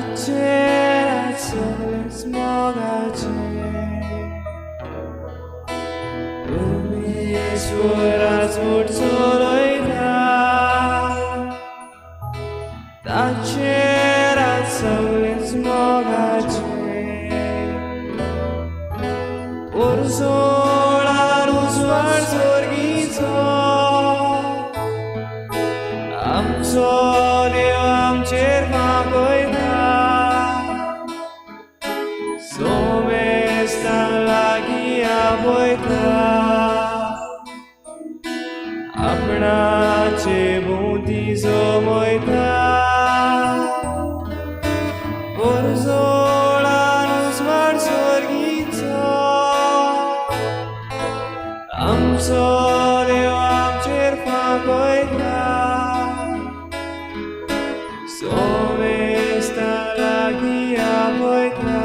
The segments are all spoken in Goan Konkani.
ताचेर सगळेंच मोगाचें परमेश्वर राजवट चलयता ताचेर सगळेंच मोगाचें पोरजोळार उजवाड स्वर्गीचो आमचो देव आमचेर फांकयता सोमेस्तां लागीं आपयता आपणाचे भोंवती जमयता पोरजोळार उजवाड स्वर्गीचो आमचो देव आमचेर फांकयता सोमेस्तां लागीं आपयता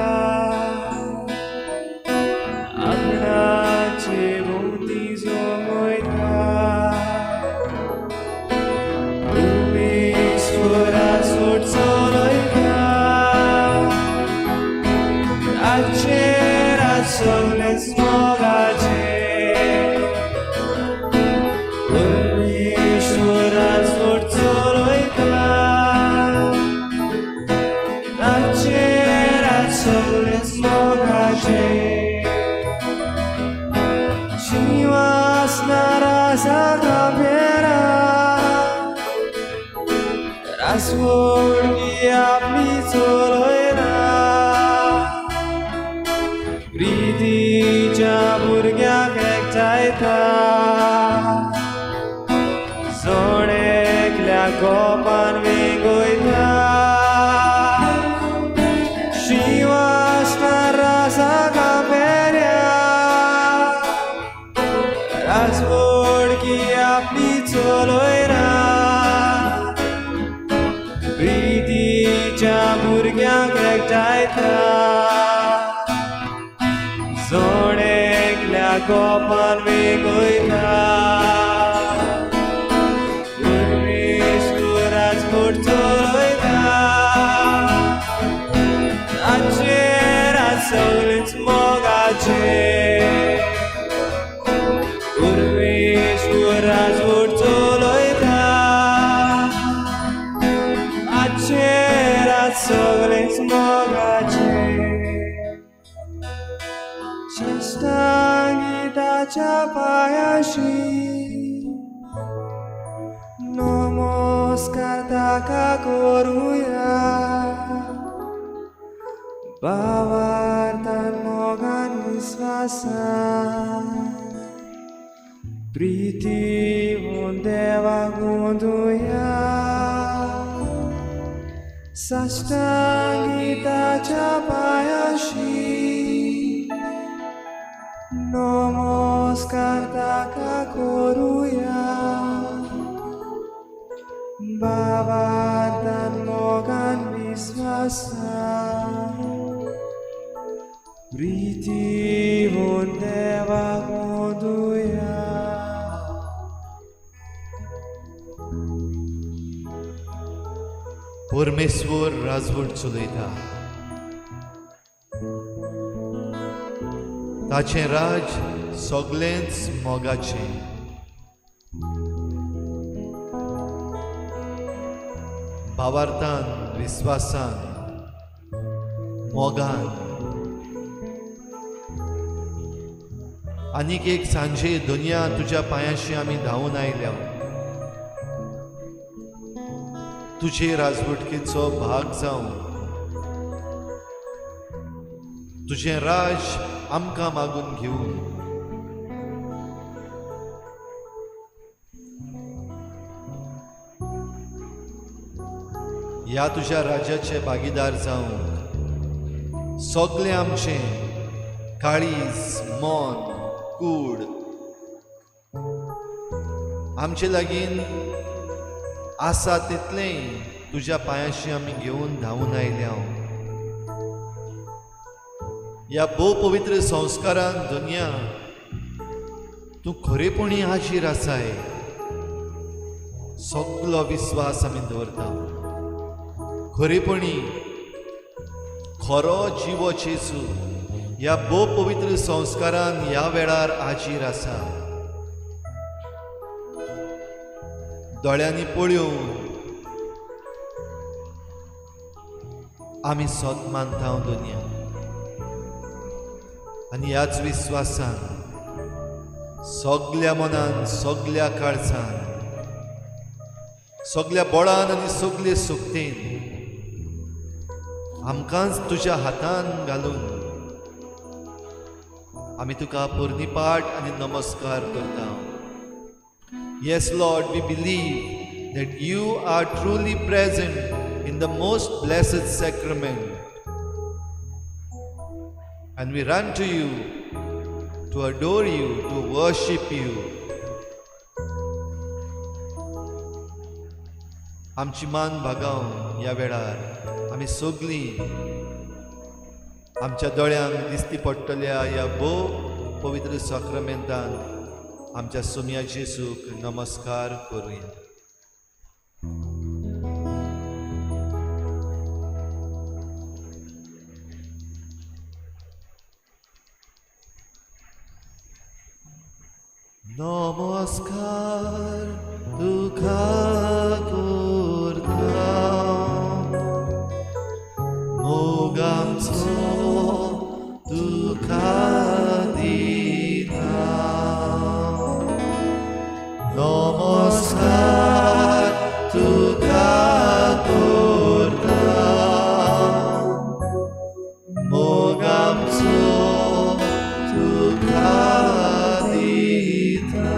आपणाचे भोंवती जमयता परमेश्वर राजवट चलयता ताचेर सगळेंच मोगाचें परमेश्वर राजवट चलयता ताचेर सगळेंच मोगाचें शिंवासनार आसा खांब्यार रासवडकी आपली चलयता प्रितीच्या भुरग्यांक एकठांयता जण एकल्या कोपान वेंगयता शिंवासनार आसा खांब्यार राजवडकी आपली चलयता प्रितीच्या भुरग्यांक एकठांयता जण एकल्या कोपान वेंगयता परमेश्वर राजवट चलयता ताचेर सगळेंच मोगाचें परमेश्वर राजवट चलयता ताचेर सगळेंच मोगाचें साश्टांगी ताच्या पांयाशी नमस्कार ताका करुया भावार्थान मोगान विस्वासान प्रितीन देवाक वंदुया साश्टांगी ताच्या पांयाशी नमस्कार ताका करुया भावार्थान मोगान विस्वासान प्रितीन देवाक वंदुया. परमेश्वर राजवट चलयता ताचें राज सगळेंच मोगाचें. भावार्थान, विस्वासान, मोगान आनीक एक सांजे दुनिया तुज्या पांयाशी आमी धांवून आयल्या. तुजे राजवटकेचो भाग जावन तुजें राज आमकां मागून घेवन ह्या तुज्या राज्याचे भागीदार जावंक सगळें आमचें काळीज, मन, कूड आमचे लागीं आसा तितलेंय तुज्या पांयाशी आमी घेवन धांवून आयल्या. ह्या भोव पवित्र संस्कारान दुनिया तूं खरेपणी हाजीर आसाय. सगलो विस्वास आमी दवरता. खरेपणी खरो जिवो जेजू ह्या भोव पवित्र संस्कारान ह्या वेळार हाजीर आसा. दोळ्यांनी पळोवन आमी सत मानता दुनिया आनी ह्याच विस्वासान सगल्या मनान, सगल्या काळजान, सगल्या बळान आनी सगले शक्तीन आमकांच तुज्या हातान घालून आमी तुका पुर्णीपाठ आनी नमस्कार करता. Yes Lord, we believe that you are truly present in the most blessed sacrament and we run to you to adore you, to worship you. आमची मान भागावन ह्या वेळार आमी सगळीं आमच्या दोळ्यांक दिसती पडटल्या ह्या भोव पवित्र साक्रामेंतान आमच्या सोम्या जेजूक नमस्कार करुया. नमस्कार तुका करता मोगांचो तुका दिता. नमस्कार तुका करता मोगांचो तुका दिता.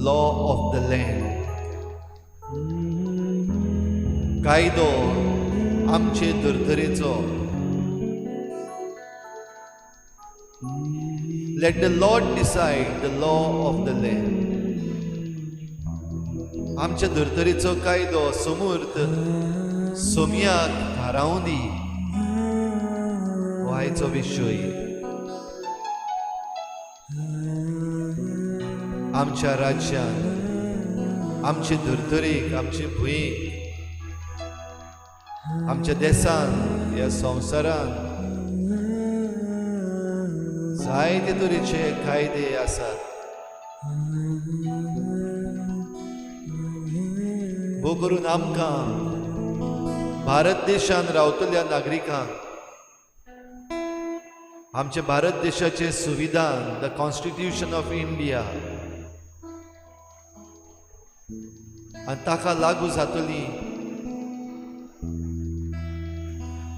Law of the land, कायदो आमचे धर्तरेचो. Let the Lord decide the law of the land. आमच्या धर्तरेचो कायदो समूर्त सोम्याक थारावं दी हो आयचो विशय. आमच्या राज्यान, आमचे धर्तरेक, आमचे भुंयेक, आमच्या देसान, ह्या संवसारान जायते तरेचे कायदे आसात. भोव करून आमकां भारत देशान रावतल्या नागरिकांक आमच्या भारत देशाचें संविधान, the constitution of India, आनी ताका लागू जातली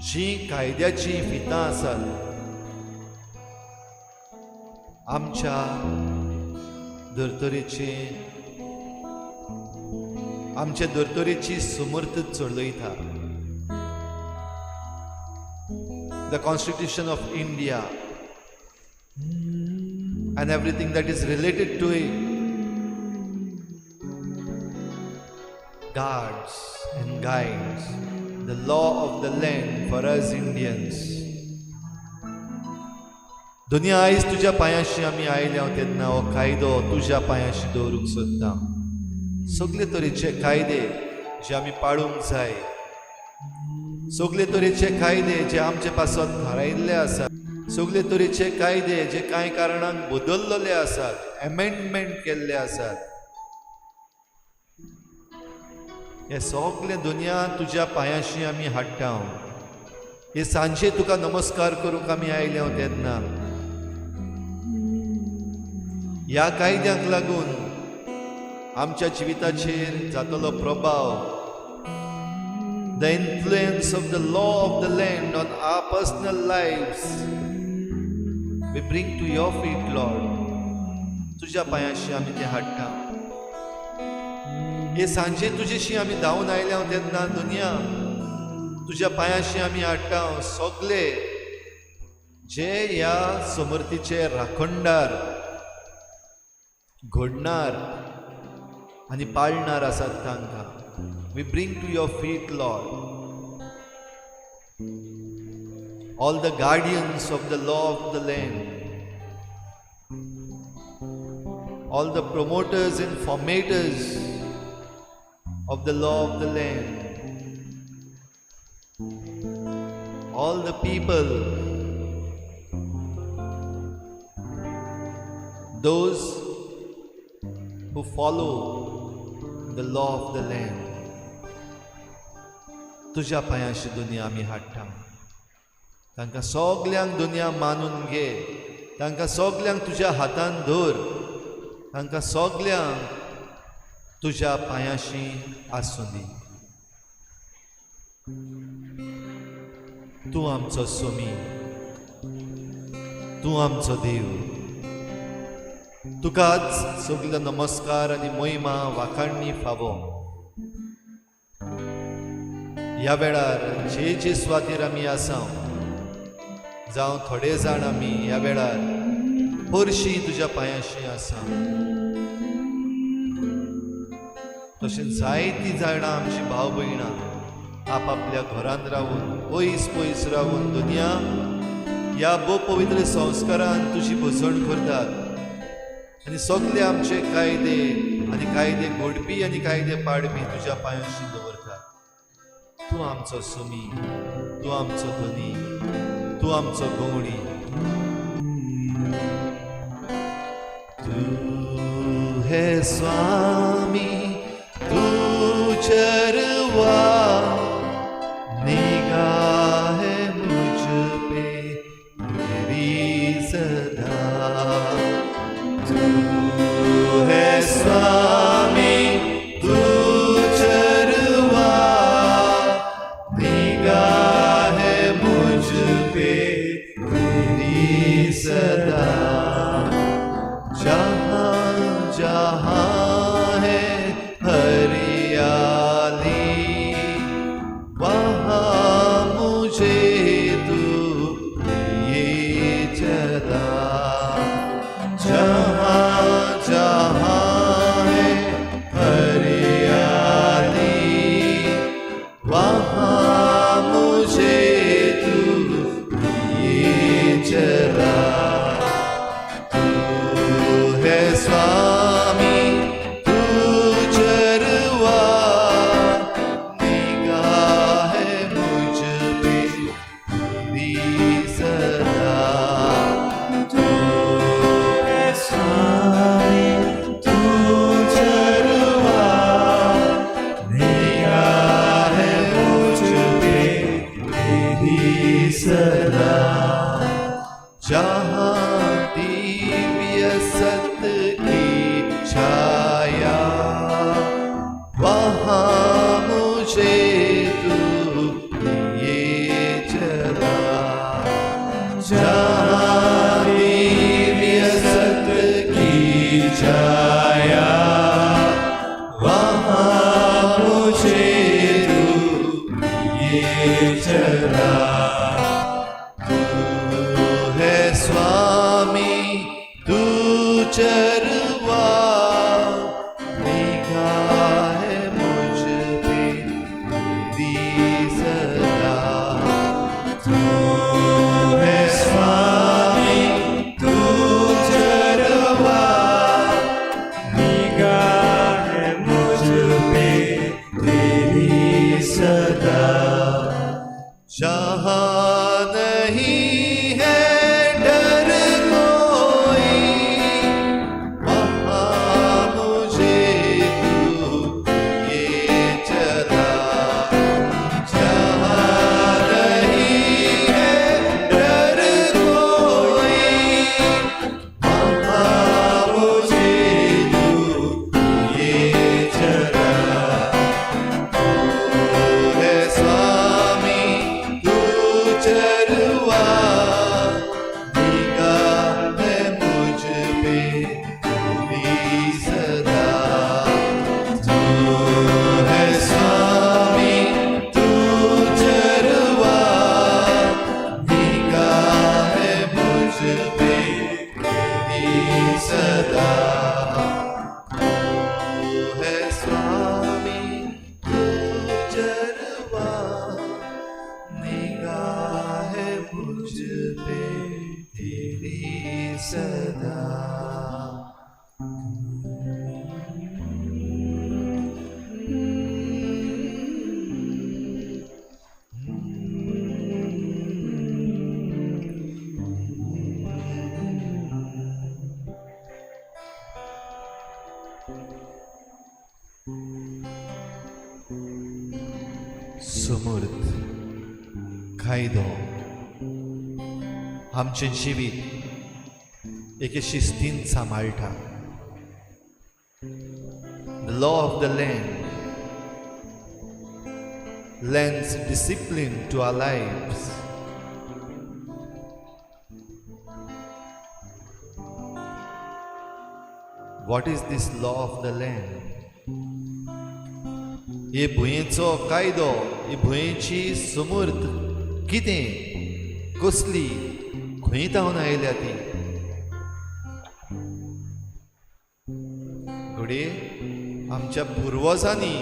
जीं कायद्याचीं फितां आसात आमच्या धर्तरेचे, आमच्या धर्तरेची समर्थ चलयता. The constitution of India and everything that is related to it guards and guides the law of the land for us Indians. दुनिया आयज तुज्या पांयांशी आमी आयल्या तेन्ना हो कायदो तुज्या पांयांशी दवरूंक सोदता. सगळे तरेचे कायदे जे आमी पाळूंक जाय, सगळे तरेचे कायदे जे आमचे पासत थारायिल्ले आसात, सगळे तरेचे कायदे जे कांय कारणांक बदललेले आसात, एमेंडमेंट केल्ले आसात, हे सगळे दुनिया तुज्या पांयांशी आमी हाडटा. हे सांजे तुका नमस्कार करूंक आमी आयले तेन्ना ह्या कायद्यांक लागून आमच्या जिविताचेर जातलो प्रभाव, the influence of the law of the land on our personal lives we bring to your feet Lord. तुज्या पांयांशी आमी तें हाडटा. हे सांजे तुजेशी आमी धांवन आयल्या तेन्ना दुनिया तुज्या पांयांशी आमी हाडटा सगळे जे ह्या समर्थीचे राखणदार, घडणार आनी पाळणार आसात तांकां we bring to your feet Lord. All the guardians of the law of the land, all the promoters and formators of the law of the land, all the people, those who follow the law of the land, तुज्या पांयांशी दुनिया आमी हाडटा. तांकां सगल्यांक दुनिया मानून घे, तांकां सगल्यांक तुज्या हातान धर, तांकां सगल्यांक तुज्या पांयांशी आसूं दी. तूं आमचो सोमी, तूं आमचो देव. तुकाच सगलो नमस्कार आनी महिमा वाखाणणी फावो. ह्या वेळार जे जे सुवातेर आमी आसा, जावं थोडे जाण आमी ह्या वेळार हरशीं तुज्या पांयांशी आसा, तशें जायतीं जाणां आमची भाव भयणां आपापल्या घरांत रावून, पयस पयस रावून दुनिया ह्या भोव पवित्र संस्कारान तुजी भजण करतात आनी सगळे आमचे कायदे आनी कायदे घडपी आनी कायदे पाडपी तुज्या पांयांशी दवरतात. तूं आमचो सुमी, तूं आमचो धनी, तूं आमचो गवणी. तूं हे स्वामी, तूं चरवा, निगाह मुझ पे तेरी सदा. तू है स्वामी, तू चरवा, निगाह मुझ पे तेरी सदा. जहाँ जहाँ है हरियाली, वहाँ मुझे तू लिए चला. जहाँ जहाँ है हरियाली, वहाँ मुझे तू लिए चला. तू है स्वामी, तू चरवा, निगाह मुझ पे तेरी सदा. तू है स्वामी, तू चरवा, निगाह मुझ पे तेरी सदा. जहाँ दिव्य सत की छाया, वहाँ मुझे तू लिए चला. जहाँ दिव्य सत की छाया, वहाँ मुझे तू लिए चला. तू है स्वामी, तू चरवा, निगाह मुझ पे तेरी सदा. तू है स्वामी, तू चरवा, निगाह मुझ पे तेरी सदा. जहाँ नहीं है डर कोई, वहाँ मुझे तू लिए चला. जहाँ नहीं है डर कोई, वहाँ मुझे तू लिए चला. तू है स्वामी, तू समर्थ कायदो आमचें जिवीत एके शिस्तीन सांबाळटा. The law of the land lends discipline to our lives. What is this law of the land? हे भुंयेचो कायदो, ही भुंयेची समर्थ कितें, कसली, खंय तावन आयल्या ती? घडये आमच्या पुर्वजांनी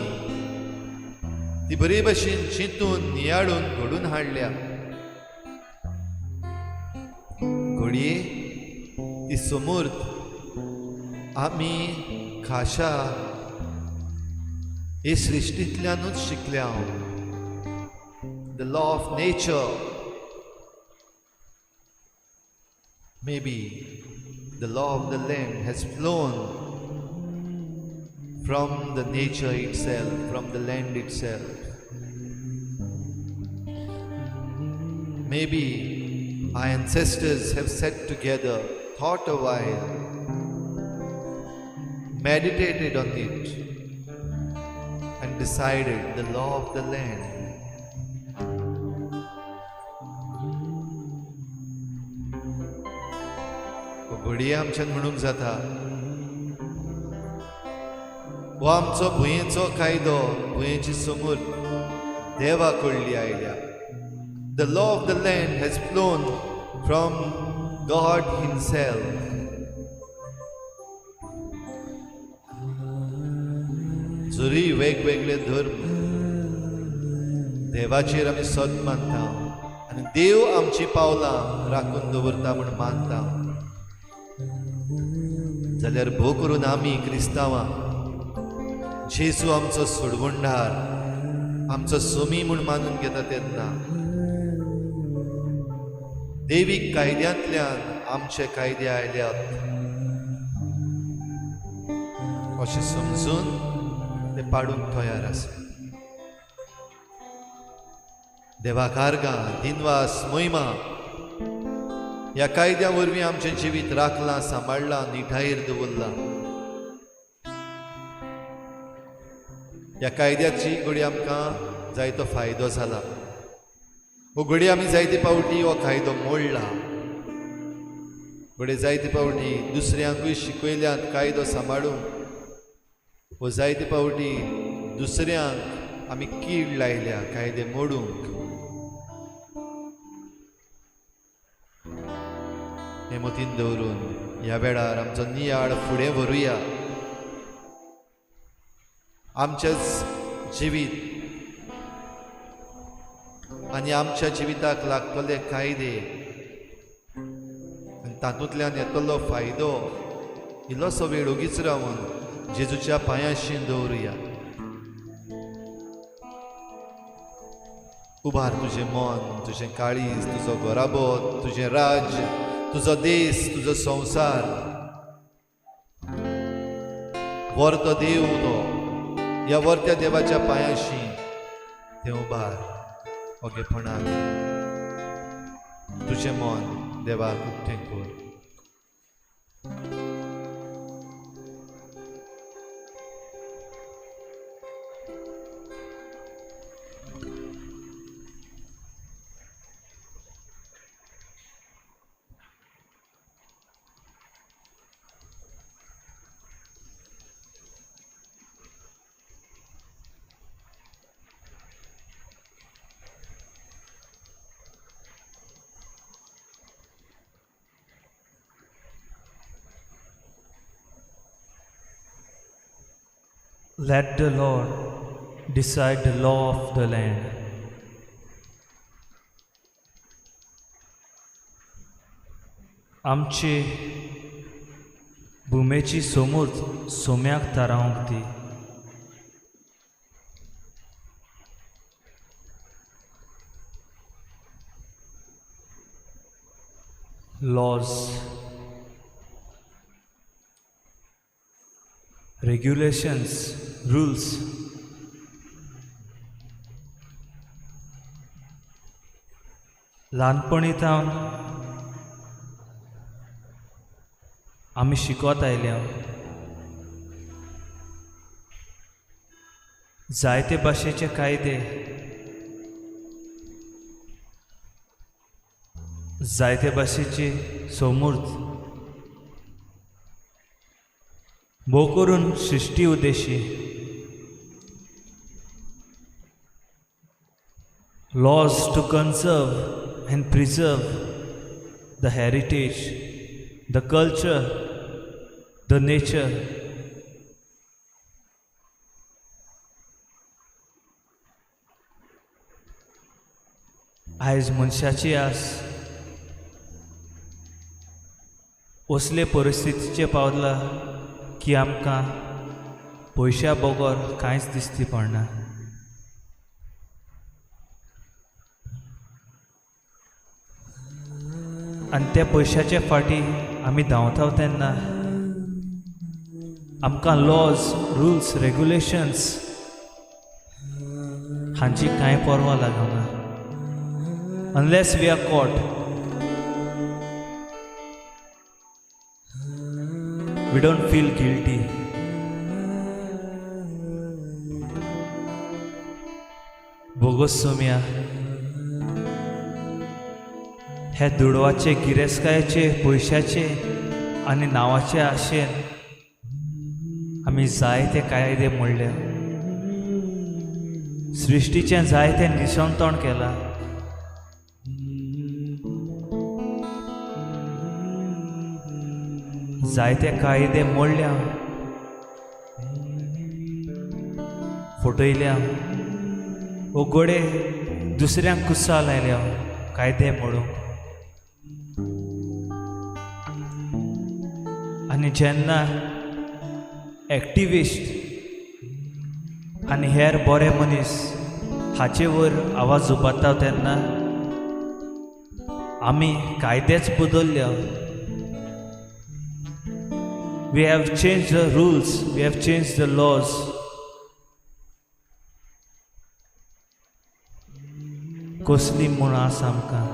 ती बरे भशेन चिंतून नियाळून घडून हाडल्या. घडये ती समर्थ आमी खाशा हे सृश्टींतल्यानूच शिकल्या. The law of nature, maybe the law of the land has flown from the nature itself, from the land itself. Maybe our ancestors have sat together, thought a while, meditated on it, and decided the law of the land. घडये आमच्यान म्हणूंक जाता, हो आमचो भुंयेचो कायदो, भुंयेची समूर देवा कडली आयल्या. The law of the land has flown from God himself. जरी वेगवेगळे धर्म, देवाचेर आमी सत मानता आनी देव आमची पावलां राखून दवरता म्हूण मानता, जाल्यार भोव करून आमी क्रिस्तांवां जेजू आमचो सोडवणदार, आमचो सोमी म्हूण मानून घेता तेन्ना देवीक कायद्यांतल्यान आमचे कायदे आयल्यात अशें समजून ते पाडूंक तयार आसा. देवा कारगां, दिनवास, मोहिमा ह्या कायद्या वरवीं आमचें जिवीत राखलां, सांबाळ्ळां, निठायेर दवरलां. ह्या कायद्याची घडये आमकां जायतो फायदो जाला. हो घडये आमी जायते फावटी हो कायदो मोडला. घडये जायते फावटी दुसऱ्यांकूय शिकयल्यात कायदो सांबाळूंक, वो जायते फावटी दुसऱ्यांक आमी कीड लायल्या कायदे मोडूंक. हे मतीन दवरून ह्या वेळार आमचो नियाळ फुडें व्हरुया. आमचेच जिवीत आनी आमच्या जिविताक लागतले कायदे आनी तातूंतल्यान येतलो फायदो इल्लोसो वेळ ओगीच रावन जेजूच्या पांयांशी दवरुया. उबार तुजें मन, तुजें काळीज, तुजो घराबो, तुजें राज्य, तुजो देश, तुजो संवसार. वर्तो देव तो, ह्या वर्त्या देवाच्या पांयांशी तें उबार ओगेपणान तुजें मन देवाक उक्तें कर. Let the Lord decide the law of the land. आमचे भुमेची समूर्त सोम्याक थारावंक दी. Laws, regulations, rules. ल्हानपणी थावन आमी शिकत आयल्या जायते भाशेचे कायदे, जायते भाशेचे सोमूर्त, भोव करून सृश्टी उद्देशी laws to conserve and preserve the heritage, the culture, the nature. आयज मनशाची आस असले परिस्थितीचे पावला की आमकां पयशा बगर कांयच दिसती पडना. आनी त्या पयशाचे फाटी आमी धांवता तेन्ना आमकां लॉज, रुल्स, रेगुलेशन्स हांची कांय पर्वा लागना unless we are caught. We don't feel guilty. Bogus सोम्या हे दुडवाचे, गिरेस्तकायेचे, पयशाचे आनी नांवाचे आशेन आमी जायते कायदे मोडले, सृश्टीचें जायतें निसणतण केलां. जायते कायदे मोडल्या, फटयल्या, ओगोडे दुसऱ्यांक कुस्सा लायल्या कायदे मोडूंक. आनी जेन्ना एक्टिविस्ट आनी हेर बरे मनीस हाचे वयर आवाज उबारता तेन्ना आमी कायदेच बदल्ल्या. We have changed the rules, we have changed the laws. कसली म्हूण आसा आमकां?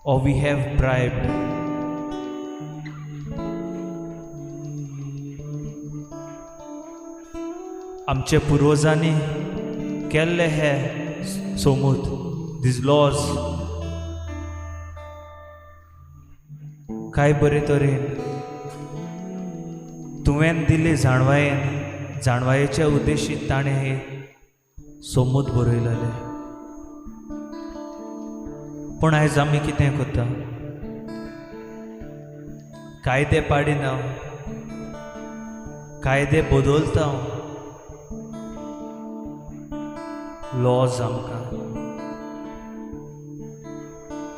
Or we have bribed. आमचे पुर्वजांनी केल्ले हे सोमूत, these laws, काय बरे तरेन तुवें दिल्ले जाणवायेन, जाणवायेच्या उद्देशीत ताणें हे सोमूत बरयलेले. पूण आयज आमी कितें करता? कायदे पाडिना, कायदे बदलता, लॉज आमकां.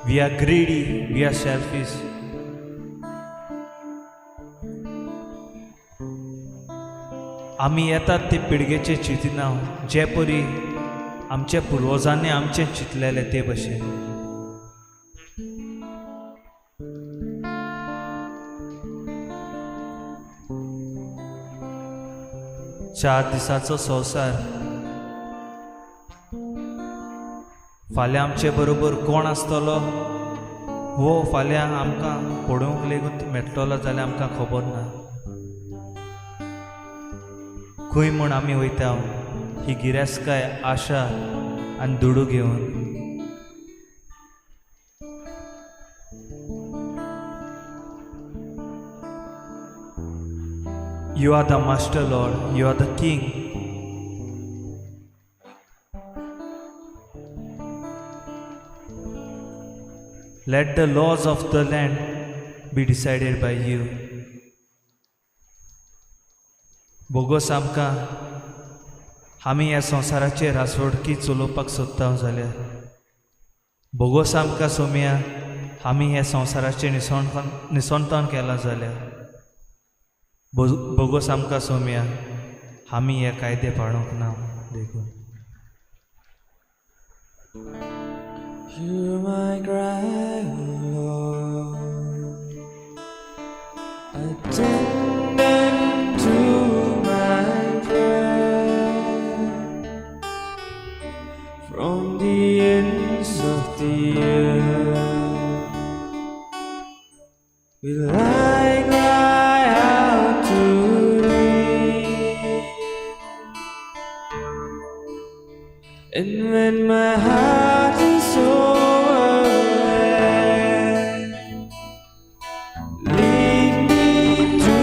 We are greedy, we are selfish. आमी येतात ते पिळगेचे चिंतना जे परी आमच्या पुर्वजांनी आमचें चिंतलेलें ते भशेन. चार दिसाचो संवसार, फाल्यां आमचे बरोबर कोण आसतलो हो फाल्यां आमकां पळोवंक लेगून मेळटलो जाल्यार आमकां खबर ना. खंय म्हूण आमी वयता ही गिरेस्तकाय, आशा आनी दुडू घेवन? You are the master, Lord. You are the king. Let the laws of the land be decided by you. बोगोस आमकां आमी ह्या संवसाराचेर रासवडकी चलोवपाक सोदता जाल्यार, बोगोस आमकां सोमया आमी ह्या संवसाराचेर निसणतण केलां जाल्यार, बोगोस आमकां सोमया आमी हे कायदे पाळूंक ना देखून. Hear my cry, O Lord. Attend unto my prayer. And when my heart is overwhelmed, lead me to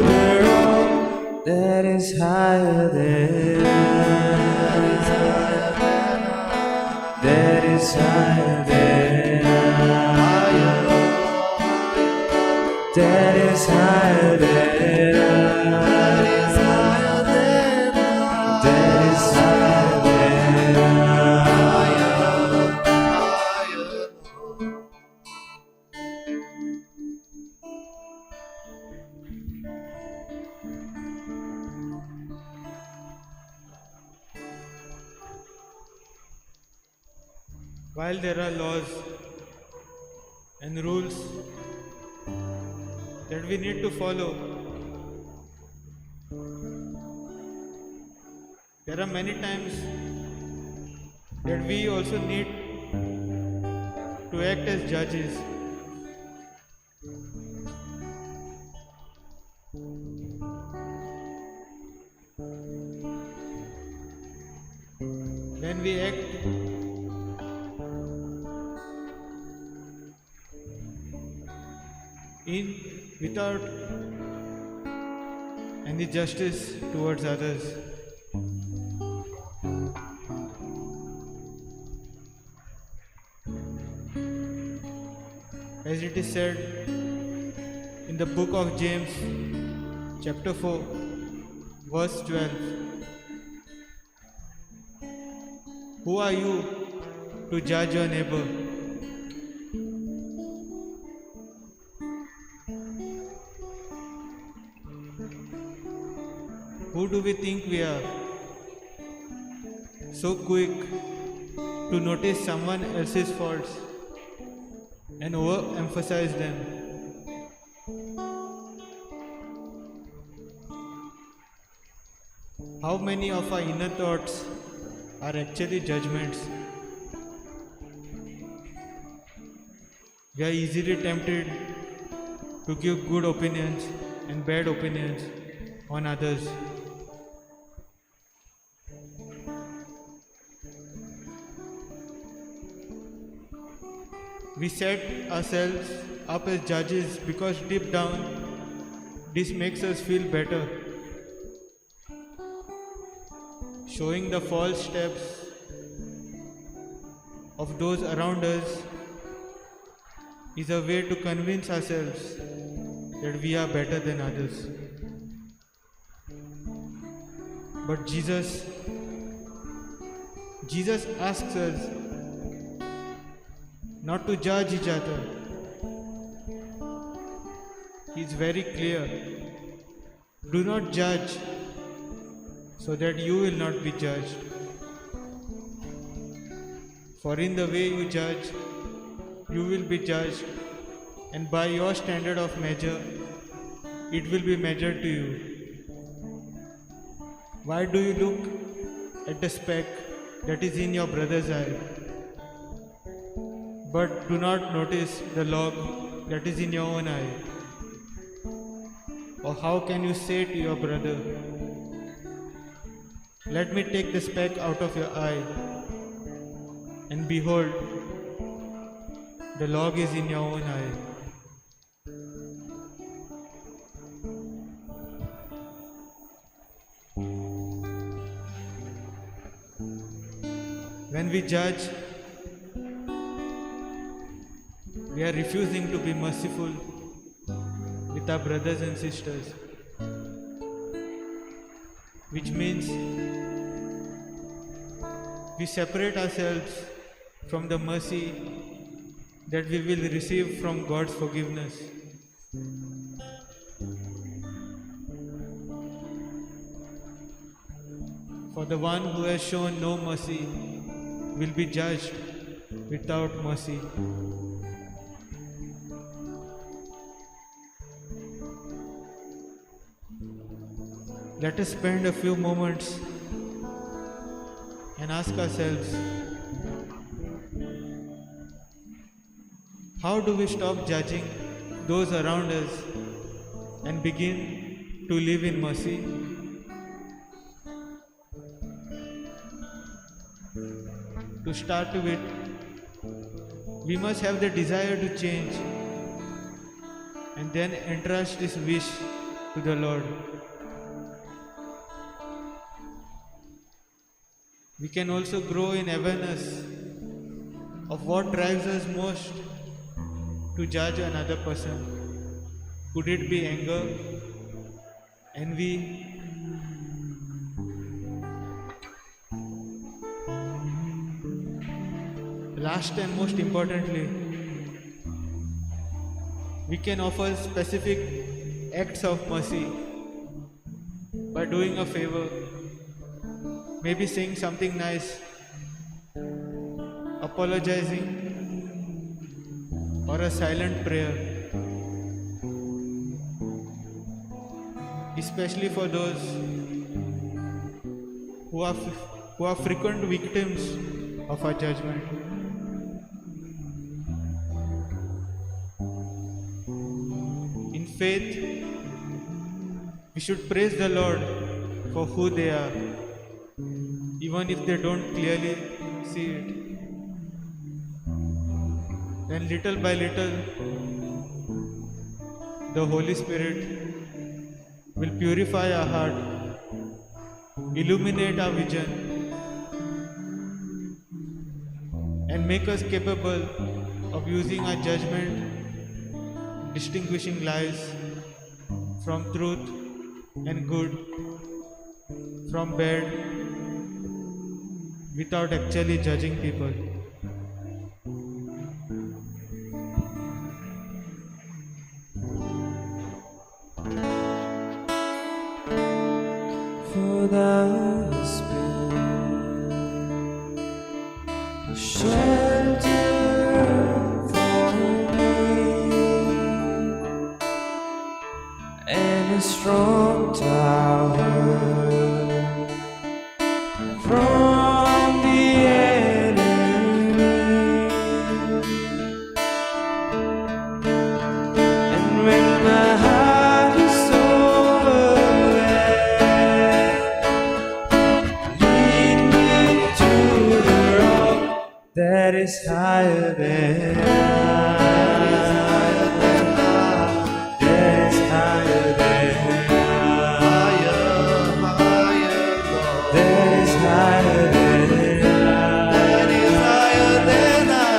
the rock that is higher than I. That is higher than I. That is higher than I. That is higher than I. While there are laws and rules that we need to follow, there are many times that we also need to act as judges. When we act in without any justice towards others. As it is said in the book of James, chapter 4, verse 12, who are you to judge your neighbor? Who do we think we are? So quick to notice someone else's faults and overemphasize them. How many of our inner thoughts are actually judgments? We are easily tempted to give good opinions and bad opinions on others. We set ourselves up as judges because deep down this makes us feel better. Showing the false steps of those around us is a way to convince ourselves that we are better than others. But Jesus asks us not to judge each other. He is very clear. Do not judge, so that you will not be judged. For in the way you judge, you will be judged, and by your standard of measure, it will be measured to you. Why do you look at the speck that is in your brother's eye, but do not notice the log that is in your own eye? Or how can you say to your brother, let me take the speck out of your eye, and behold, the log is in your own eye? When we judge, we are refusing to be merciful with our brothers and sisters, which means we separate ourselves from the mercy that we will receive from God's forgiveness. For the one who has shown no mercy will be judged without mercy. Let us spend a few moments and ask ourselves, how do we stop judging those around us and begin to live in mercy? To start with, we must have the desire to change and then entrust this wish to the Lord. We can also grow in awareness of what drives us most to judge another person. Could it be anger, envy, Last and most importantly, we can offer specific acts of mercy by doing a favor, maybe saying something nice, apologizing, or a silent prayer, especially for those who are frequent victims of our judgment. In faith, we should praise the Lord for who they are, even if they don't clearly see it. Then little by little, the Holy Spirit will purify our heart, illuminate our vision, and make us capable of using our judgment, distinguishing lies from truth and good from bad, without actually judging people. For thou hast been a shelter for me and a strong tower from the enemy. And when my heart is overwhelmed, lead me to the rock that is higher than I. That is higher than I. Higher, higher, Lord. That is higher than I. That is higher than I.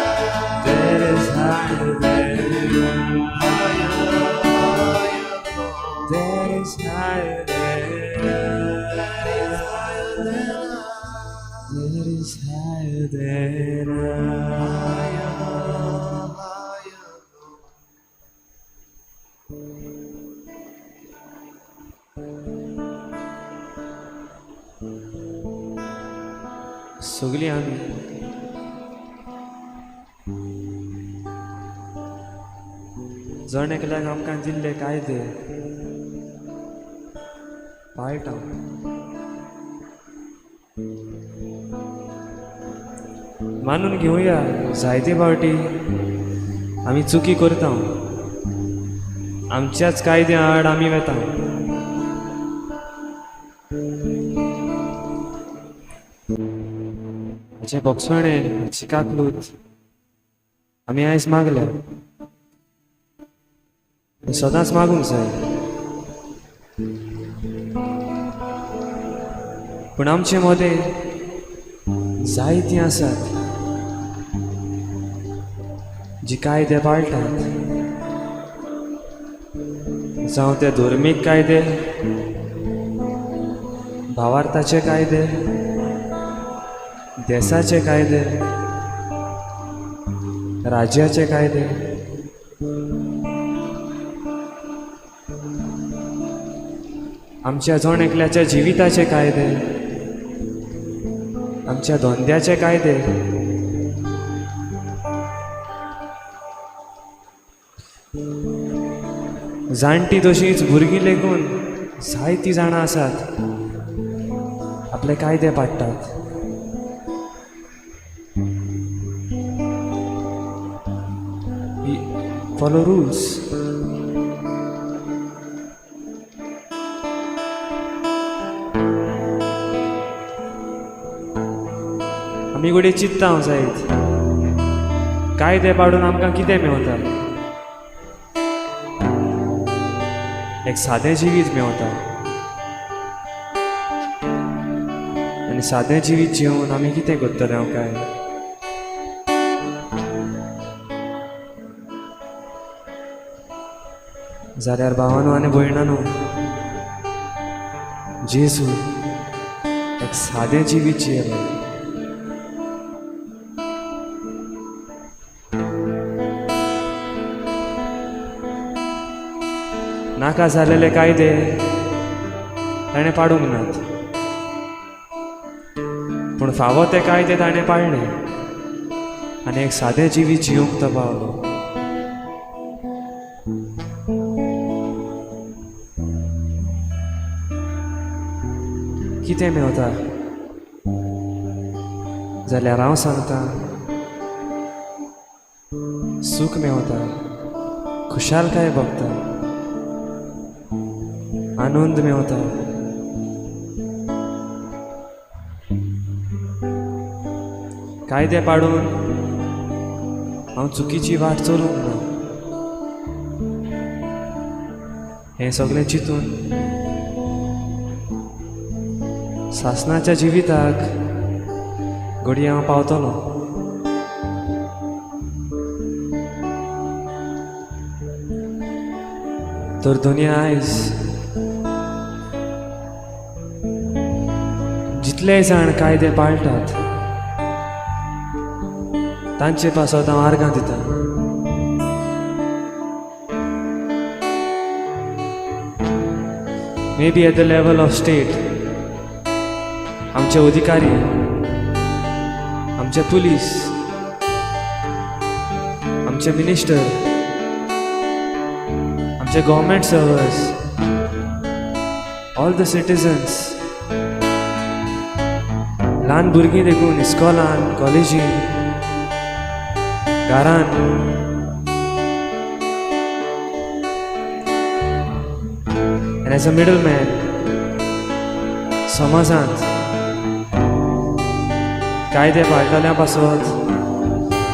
That is higher than I. Higher, higher, Lord. That is higher than I. That is higher than I. That is higher than I. Higher, higher, Lord. सगळीं आमी जण एकल्याक आमकां दिल्ले कायदे पाळटा. मानून घेवया, जायते फावटी आमी चुकी करता, आमच्याच कायद्या आड आमी वेता. हाचें भोगसणें, हाची काकलूत आमी आयज मागल्या, सदांच मागूंक जाय. पूण आमचे मदें जायतीं आसात जी कायदे पाळटात, जावं ते धर्मीक कायदे, भावार्थाचे कायदे, देसाचे कायदे, राज्याचे कायदे. आमच्या जण एकल्याच्या जिविताचे कायदे, आमच्या धंद्याचे कायदे. जाणटी तशीच भुरगीं लेगून जायतीं जाणां आसात आपले कायदे पाळटात. Follow rules. आमी घडये चिंत्ता हांव जायत कायदे पाडून आमकां कितें मेवता? एक सादें जिवीत मेवता आनी सादें जिवीत जिवन आमी कितें करतले हांव काय? जाल्यार भावानो आनी भयणानो, जेजू एक सादें जिवीत जियेलो. नाका जालेले कायदे ताणें पाडूंक नात, पूण फावो ते कायदे ताणें पाळ्ळे आनी एक सादें जिवीत जिवंक तो पावलो. कितें मेवता जाल्यार हांव सांगता, सूख मेवता, खुशालकाय भोगता, आनंद मेवता. कायदे पाडून हांव चुकीची वाट चलूंक ना हें सगळें चिंतून सासणाच्या जिविताक घडये हांव पावतलो. तर दोनया आयज जितले जाण कायदे पाळटात तांचे पासत हांव आर्गां दितां. Maybe at the level of state आमचे अधिकारी, आमचे पुलीस, आमचे मिनिस्टर, आमचे government servants, all the citizens, ल्हान भुरगीं देखून इस्कॉलान, कॉलेजीन, घरान, and as a middle man समाजांत कायदे पाळटल्या पासत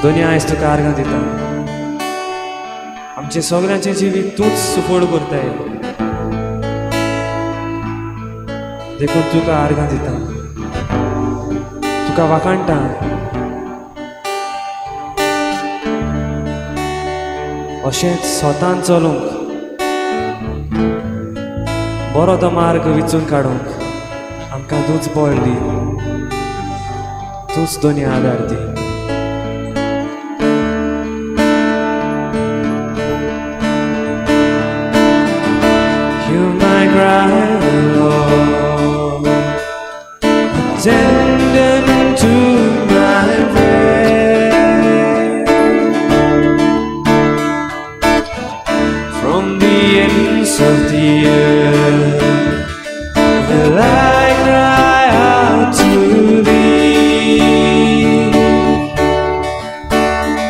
दोनी आयज तुका आर्गां दिता. आमचें सगळ्यांचें जिवीत तूंच सुफळ करताय, देखून तुका आर्गां दिता, तुका वाखाणटा. अशेंच स्वतान चलूंक, बरो तो मार्ग विचून काडूंक आमकां तूंच बळ दी, तूंच दोनी आदार दी. You my cry, Lord, attend to my prayer. From the ends of the earth will I cry out to thee.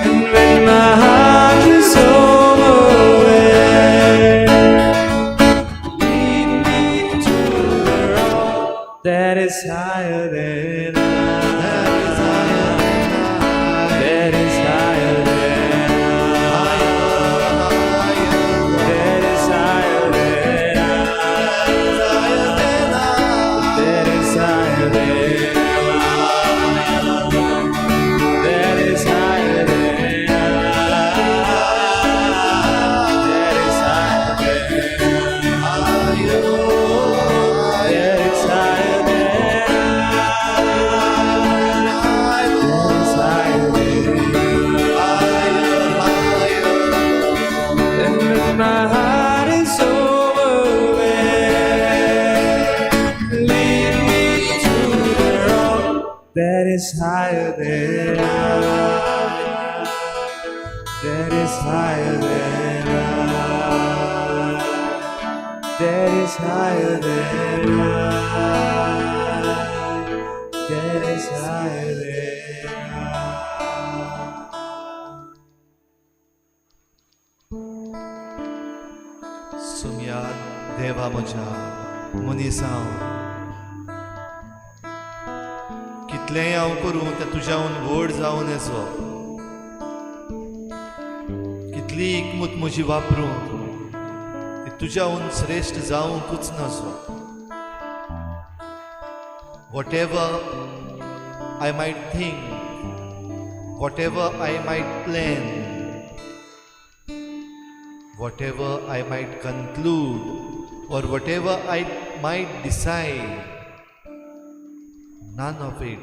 And when my heart is overwhelmed, lead me to the rock that is higher than I. That is higher than I. That is higher than I. That is higher than I. That is higher than I. That is higher than I. That is higher than I. That is higher than I. And when my heart is overwhelmed, lead me to the rock that is higher than I. That is higher than I. That is higher than I. That is higher than I. Somaiya देवा म्हज्या मनीस हांव, कितले कितलेंय हांव करूं तें तुज्याहून व्हड जावन येचो. कितली हिकमत म्हजी वापरूं ती तुज्याहून श्रेश्ठ जावंकूच नासो. Whatever I might think, whatever I might plan, whatever I might conclude, or whatever I might decide, none of it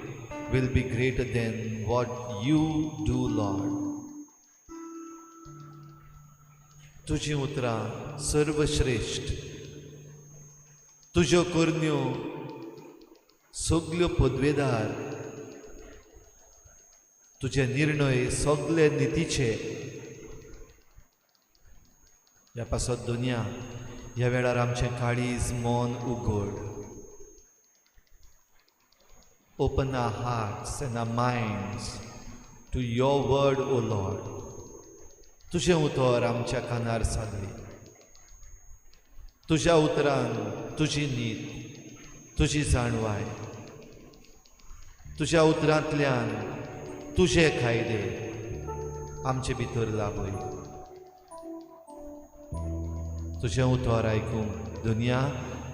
will be greater than what you do, Lord. तुजीं उतरां सर्वश्रेश्ठ, तुज्यो करण्यो सगल्यो पदवेदार, तुजे निर्णय सगले नितीचे. ह्या पासत दुनिया ह्या वेळार आमचें काळीज मन उगड. Open our hearts and our minds to your word, O Lord. तुजें उतर आमच्या कानार सादय. तुज्या उतरान तुजी नीत, तुजी जाणवाय, तुज्या उतरांतल्यान तुजे कायदे आमचे भितर लाभय. तुजें उतर आयकूंक दुनिया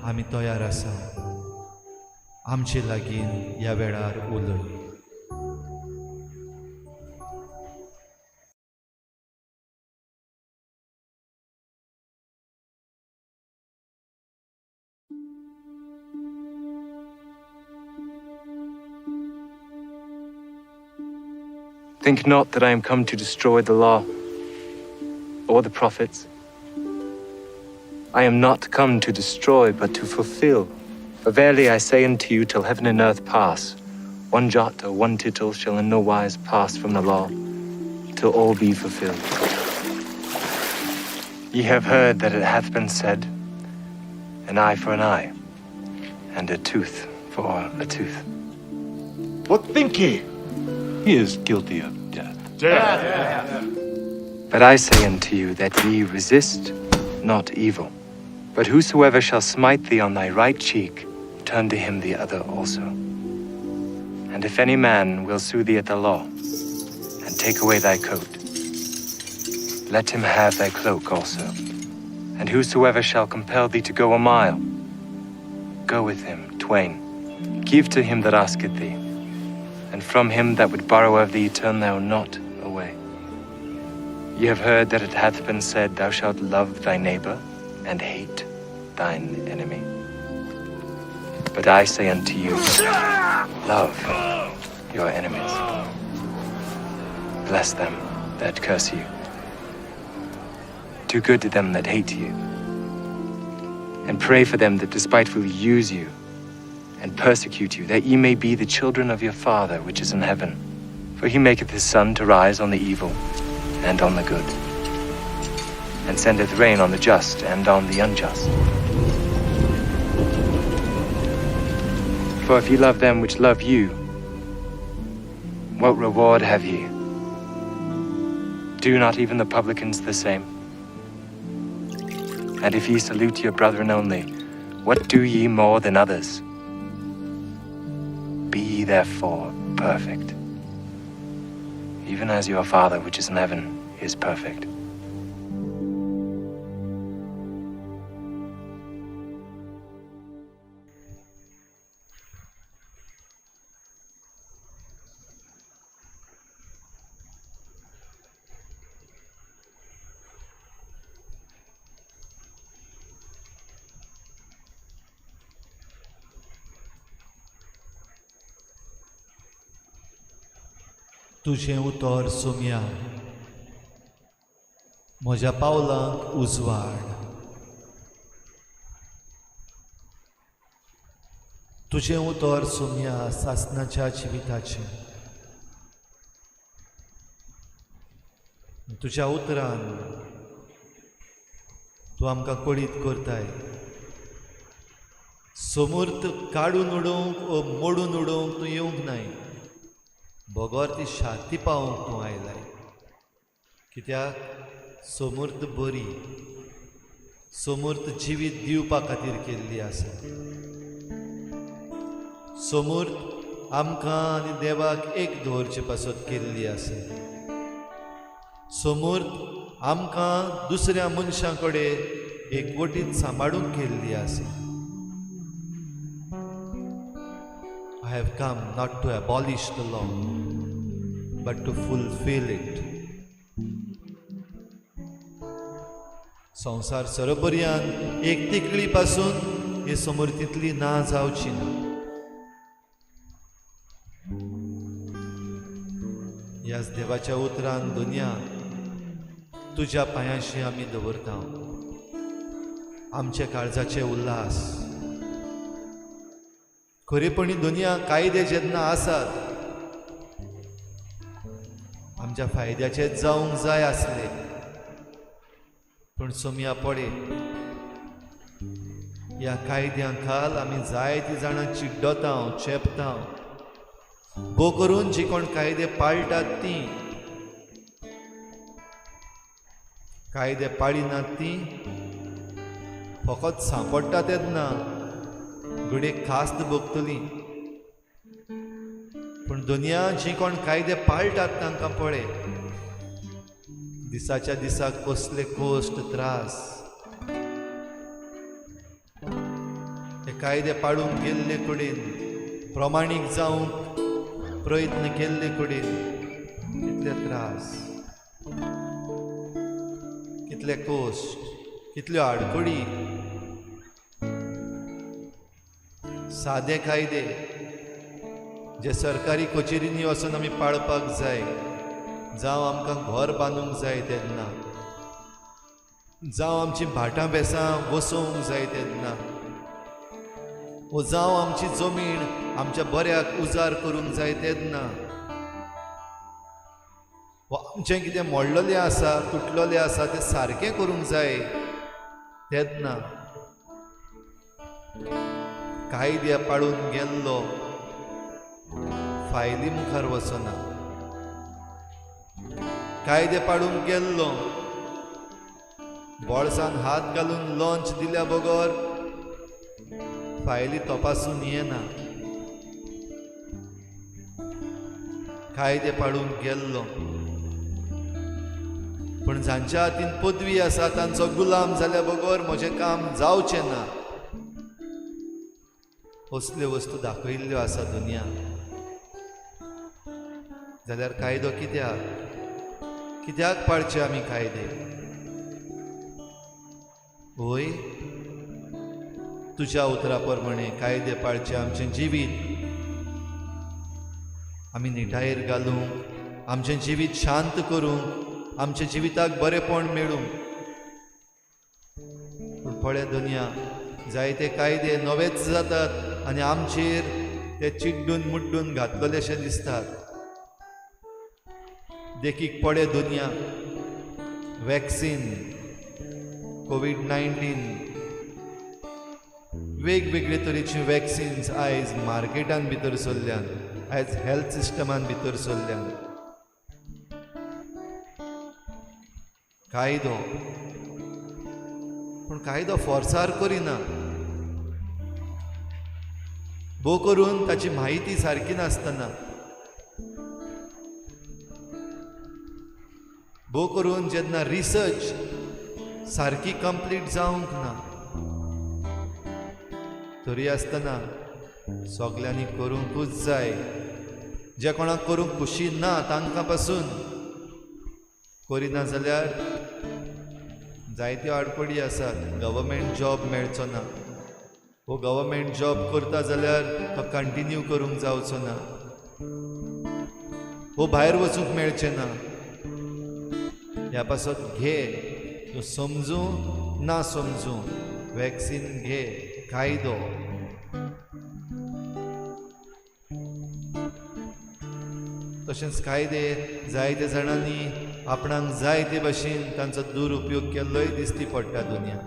आमी तयार आसा. आमचे लागीं ह्या वेळार उलय. Think not that I am come to destroy the law or the prophets. I am not come to destroy, but to fulfill. For verily I say unto you, till heaven and earth pass, one jot or one tittle shall in no wise pass from the law, till all be fulfilled. Ye have heard that it hath been said, an eye for an eye, and a tooth for a tooth. What think ye? He is guilty of death. Death! Death. But I say unto you that ye resist not evil. But whosoever shall smite thee on thy right cheek, turn to him the other also. And if any man will sue thee at the law, and take away thy coat, let him have thy cloak also. And whosoever shall compel thee to go a mile, go with him twain. Give to him that asketh thee, and from him that would borrow of thee turn thou not away. Ye have heard that it hath been said, Thou shalt love thy neighbor, and hate thine enemy. But I say unto you, love your enemies. Bless them that curse you. Do good to them that hate you. And pray for them that despitefully use you and persecute you, that ye may be the children of your Father which is in heaven. For he maketh his sun to rise on the evil and on the good, and sendeth rain on the just and on the unjust. For if ye love them which love you, what reward have ye? Do not even the publicans the same? And if ye salute your brethren only, what do ye more than others? Be ye therefore perfect, even as your Father which is in heaven is perfect. तुजें उतर सोम्या म्हज्या पावलांक उजवाड. तुजें उतर सोम्या सासनाच्या जिविताचें. तुज्या उतरान तूं आमकां कळीत करताय. समूर्त काडून उडोवंक ओ मोडून उडोवंक तूं येवंक नाय, बगर ती शांती पावोवंक तूं आयलाय. कित्याक समूर्त बरी, समूर्त जिवीत दिवपा खातीर केल्ली आसा. समूर्त आमकां आनी देवाक एक दवरचे पासत केल्ली आसा. समूर्त आमकां दुसऱ्या मनशां कडेन एकवटीत सांबाळूंक केल्ली आसा. I have come not to abolish the law, but to fulfill it. संवसार सरोपर्यान एक तिकळी पासून हे समर्थींतली ना जावची ना. ह्याच देवाच्या उतरान दुनिया तुज्या पांयांशी आमी दवरता आमच्या काळजाचे उल्हास. खरेपणी दुनिया कायदे जेन्ना आसात आमच्या फायद्याचे जावंक जाय आसले, पूण सोमया पडे ह्या कायद्यां खाल आमी जायतीं जाणां चिड्डता, चेपता. भो करून जी कोण कायदे पाळटात तीं, कायदे पाळिनात तीं फकत सांपडटा तेन्ना घडये खास्त भोगतली. पूण दुनिया जी कोण कायदे पाळटात तांकां पळय दिसाच्या दिसाक कसले कश्ट त्रास. हे कायदे पाळूंक गेल्ले कडेन, प्रमाणीक जावंक प्रयत्न केल्ले कडेन कितले त्रास, कितले कश्ट, कितल्यो आडखळी. सादे कायदे जे सरकारी कचेरींनी वचून आमी पाळपाक जाय, जावं आमकां घर बांदूंक जाय तेन्ना, जावं आमची भाटां बेसां वसोवंक जाय तेन्ना, वो जावं आमची जमीन आमच्या बऱ्याक उजार करूंक जाय तेन्ना, वो आमचें कितें मोडलेलें आसा, तुटलेलें आसा तें सारकें करूंक जाय तेन्ना कायद्या पाळून गेल्लो फायली मुखार वचना. कायदे पाळूंक गेल्लो बोळसान हात घालून लॉन्च दिल्या बगर फायली तपासून येना. कायदे पाळूंक गेल्लो पूण जांच्या हातीन पदवी आसा तांचो गुलाम जाल्या बगर म्हजें काम जावचें ना. असल्यो वस्तू दाखयल्ल्यो आसा दुनिया. जाल्यार कायदो कित्याक, कित्याक पाळचे आमी कायदे? वय तुज्या उतरा प्रमाणे कायदे पाळचे आमचें जिवीत आमी निटायेर घालूंक, आमचें जिवीत शांत करूंक, आमच्या जिविताक बरेपण मेळूंक. पूण पळय दुनिया जायते कायदे नवेच जातात आनी आमचेर ते चिड्डून मुड्डून घातलेशे दिसतात. देखीक पळय दुनिया वॅक्सीन, कोवीड-19, वेगवेगळे तरेची वॅक्सिन्स आयज मार्केटान भितर सरल्यान, आयज हेल्थ सिस्टमान भितर सरल्यान. कायदो, पूण कायदो फोर्सार करिना, भोव करून ताची म्हायती सारकी नासतना, भोव करून जेन्ना रिसर्च सारकी कंप्लीट जावंक ना तरी आसतना सगल्यांनी करूंकूच जाय. जे कोणाक करूंक खुशी ना तांकां पासून करिना जाल्यार जायत्यो आडखळी आसात. गव्हर्मेंट जॉब मेळचो ना, वो गव्हर्मेंट जॉब करता जाल्यार तो कंटिन्यू करूंक जावचो ना, वो भायर वचूंक मेळचें ना. ह्या पासत घे, तूं समजूं ना समजूं वॅक्सीन घे, कायदो. तशेंच कायदे जायते जाणांनी आपणाक जाय ते भशेन तांचो दुरुपयोग केल्लोय दिश्टी पडटा दुनिया.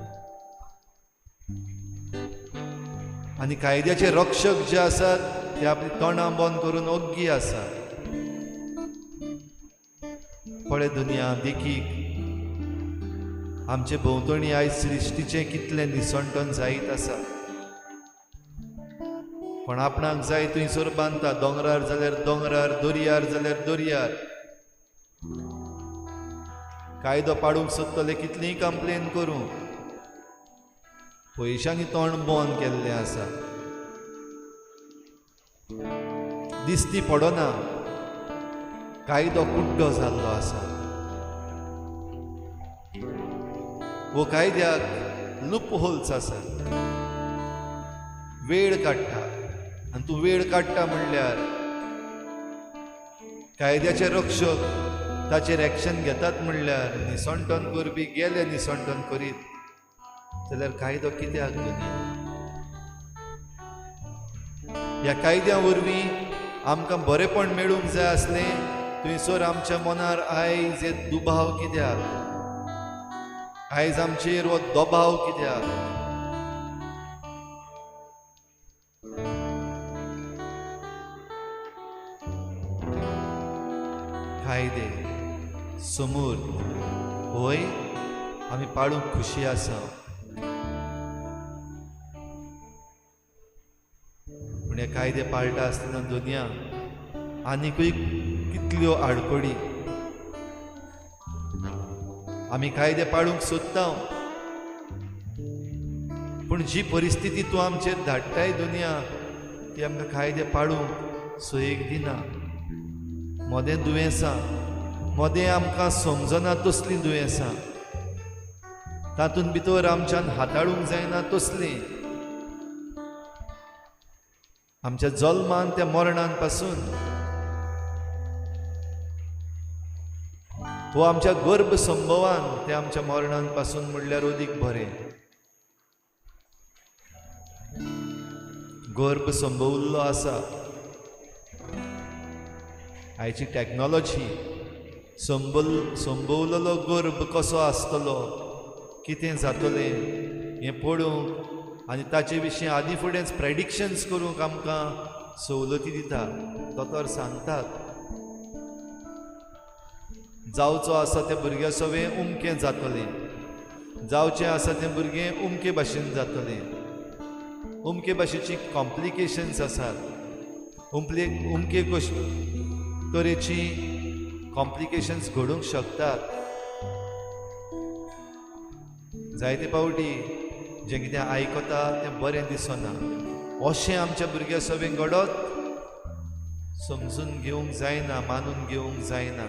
आनी कायद्याचे रक्षक जे आसात ते आपली तोंडां बंद करून ओग्गी आसात. पळय दुनिया, देखीक आमचे भोंवतणी आयज सृश्टीचें कितलें निसणटण जायत आसा. पण आपणाक जाय थंयसर बांदता, दोंगरार जाल्यार दोंगरार, दर्यार जाल्यार दर्यार. कायदो पाडूंक सोदतले कितलीय कंप्लेन करूं, पयशांनी तोंड बंद केल्लें आसा, दिसती पडना, कायदो कुड्डो जाल्लो आसा. वो कायद्याक लूप होल्स आसा, वेळ काडटा. आनी तूं वेळ काडटा म्हणल्यार कायद्याचे रक्षक ताचेर एक्शन घेतात म्हणल्यार निसणटन करपी गेले निसणटन करीत जाल्यार कायदो कित्याक दुनिया? ह्या कायद्या वरवीं आमकां बरेपण मेळूंक जाय आसलें, थंयसर आमच्या मनार आयज हे दुबाव कित्याक, आयज आमचेर हो दबाव कित्याक? कायदे समूर होय आमी पाडूंक खुशी आसा, पूण हे कायदे पाळटा आसतना दुनिया आनिकूय कितल्यो आडखळी. आमी कायदे पाळूंक सोदता, पूण जी परिस्थिती तूं आमचेर धाडटाय दुनिया ती आमकां कायदे पाळूंक सोयीक दिना. मदें दुयेंसां, मदें आमकां समजना तसलीं दुयेंसां, तातूंत भितर आमच्यान हाताळूंक जायना तसलीं, आमच्या जल्मान त्या मरणान पासून वो आमच्या गर्भ संभवान ते आमच्या मरणान पासून म्हणल्यार अदीक बरें. गर्भ संभवल्लो आसा, आयची टॅक्नोलॉजी संभवलेलो गर्भ कसो आसतलो, कितें जातलें हें पळोवंक आनी ताचे विशीं आदी फुडेंच प्रेडिक्शन्स करूंक आमकां सवलती दिता. दोतोर सांगतात जावचो आसा त्या भुरग्या सवें उमकें जातलें, जावचें आसा तें भुरगें उमके भाशेन जातलें, उमके भाशेची कॉम्प्लिकेशन्स आसात, उमके तरेची कॉम्प्लिकेशन्स घडूंक शकतात. जायते पावटी जें कितें आयकता तें बरें दिसना, अशें आमच्या भुरग्या सवें घडत समजून घेवंक जायना, मानून घेवंक जायना.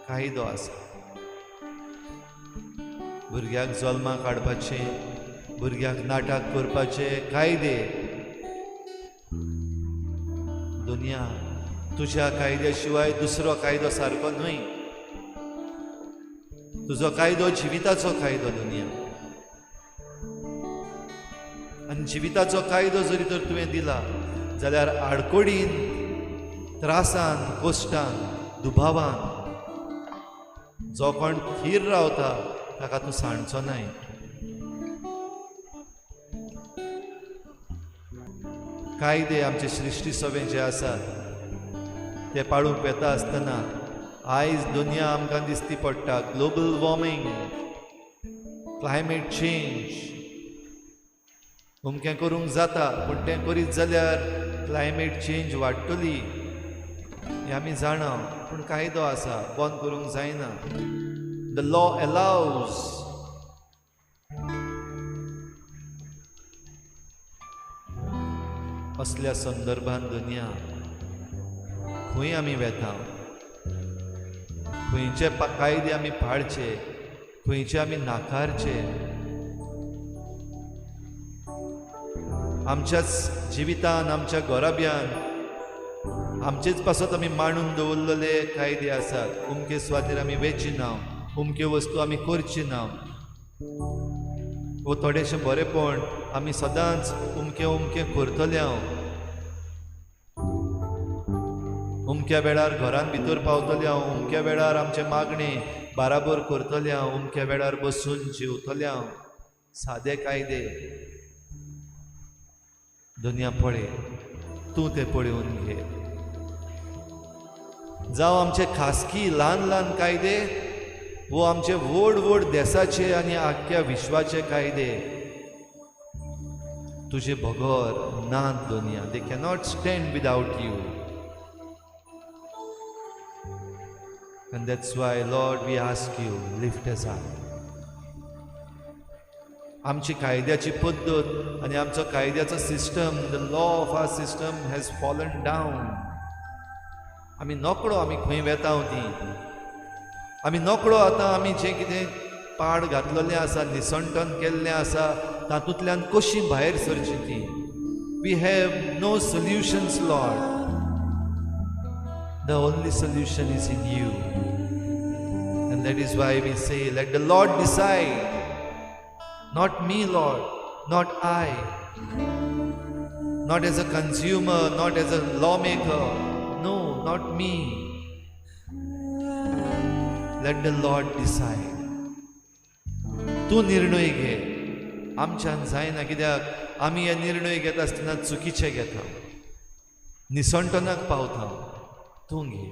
कायदो आसा भुरग्याक जल्माक हाडपाचे, भुरग्याक नाटक करपाचे कायदे. दुनिया तुज्या कायद्या शिवाय दुसरो कायदो सारको न्हय. तुजो कायदो जिविताचो कायदो दुनिया, आनी जिविताचो कायदो जरी तर तुवें दिला जाल्यार आडकोडीन, त्रासान, कश्टान, दुबावान जो कोण थीर रावता ताका तूं सांडचो नाय. कायदे आमचे सृश्टी सवें जे आसात ते पाळूंक वेता आसतना आयज दुनिया आमकां दिसती पडटा. ग्लोबल वॉर्मिंग, क्लायमेट चेंज, अमकें करूंक जाता पूण तें करीत जाल्यार क्लायमेट चेंज वाडटली हें आमी जाणा, पूण कायदो आसा, बंद करूंक जायना. The law allows. असल्या संदर्भान दुनिया खंय आमी वेता, खंयचे कायदे आमी पाळचे, खंयचे आमी नाकारचे. आमच्याच जिवितान, आमच्या घराब्यान आमचेच पासत आमी मांडून दवरलेले कायदे आसात. उमके सुवातेर आमी वेची ना, उमक्यो वस्तू आमी करची ना, वो थोडेशें बरेपण आमी सदांच उमकें उमकें करतले. हांव उमक्या वेळार घरान भितर पावतले, हांव उमक्या वेळार आमचें मागणें बाराबर करतले, हांव उमक्या वेळार बसून जेवतले. हांव सादे कायदे दुनिया पळय, तूं तें पळोवन घे. जावं आमचे खासगी ल्हान ल्हान कायदे वो आमचे व्हड व्हड देसाचे आनी आख्ख्या विश्वाचे कायदे, तुजे बगर ना दुनिया. They cannot stand without you. And that's why, Lord, we ask you, lift us up. आमची कायद्याची पद्दत आनी आमचो कायद्याचो system, the law of our system has fallen down. आमी नकळो आमी खंय वेता ती, आमी नकळो आतां आमी जें कितें पाड घातलेलें आसा, निसंटन केल्लें आसा, तातूंतल्यान कशी भायर सरची ती. We have no solutions, Lord. The only solution is in you. And that is why we say, let the Lord decide. Not me, Lord, not I. Not as a consumer, not as a lawmaker. No, not me. Let the Lord decide. तूं निर्णय घे. आमच्यान जायना, कित्याक आमी हे निर्णय घेता आसतना चुकीचे घेता, निसंटनाक पावता. तूं घे.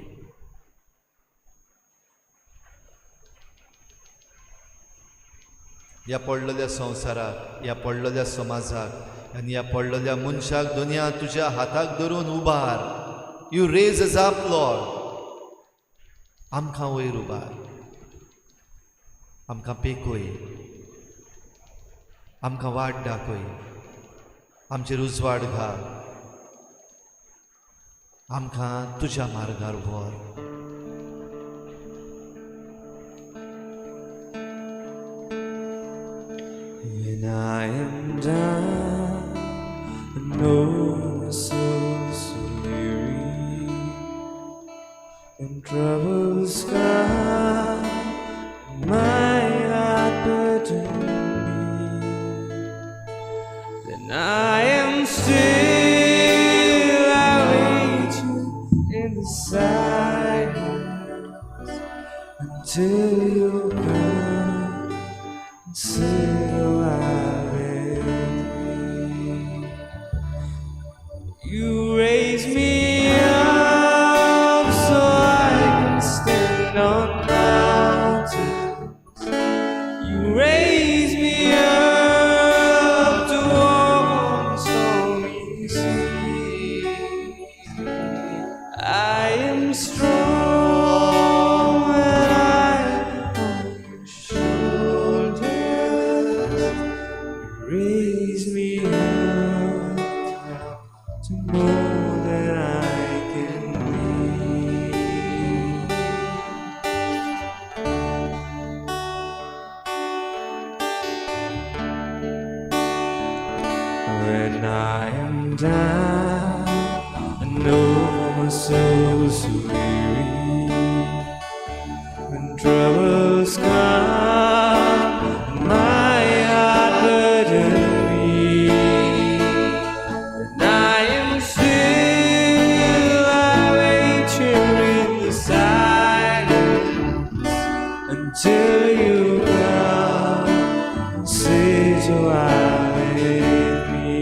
ह्या पडलेल्या संवसाराक, ह्या पडलेल्या समाजाक आनी ह्या पडलेल्या मनशाक दुनिया तुज्या हाताक धरून उबार. You raise us up, Lord. आमकां वयर उबार, आमकां पेकय, आमकां वाट दाखय, आमचेर उजवाड घाल, आमकां तुज्या मार्गार व्हर. When I am down and oh my soul so weary, and troubles come, my heart burden me, then I am still, I wait in the silence until you come and sit alive with me. You raise me up so I can stand on mountains. You raise me up to walk on stormy seas. I am strong when I am on your shoulders. You raise me up to more than I can be. When I am down, I know my soul's so weary. When troubles come, my heart burden me, and I am still, I wait here in the silence until you come and sit a while with me.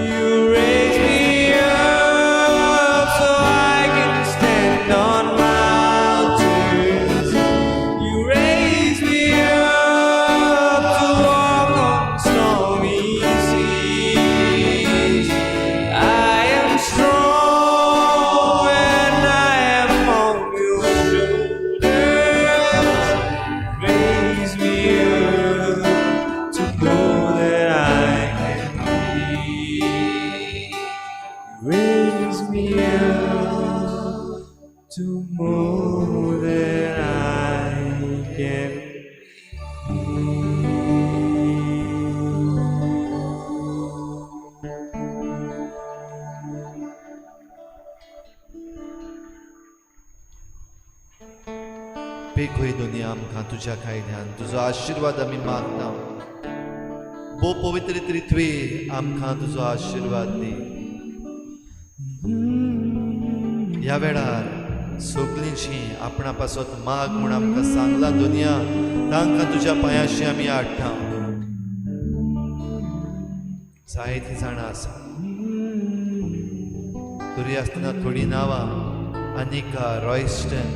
You raise me up so I can stand on mountains. You raise me up to walk on stormy seas. I am strong when I am on your shoulders. Raise me up to more than I can be. Raise me up to more than I can be. पेखय दुनिया आमकां तुज्या कायद्यान तुजो आशिर्वाद आमी मागता. भोव पवित्र त्रित्वे आमकां तुजो आशिर्वाद दी. ह्या वेळार सगळींची आपणा पासत माग म्हूण आमकां सांगलां दुनिया, तांकां तुज्या पांयाशी आमी हाडटा. जायतीं जाणां आसा, तरी आसतना थोडीं नांवां: अनिका, रॉयस्टन,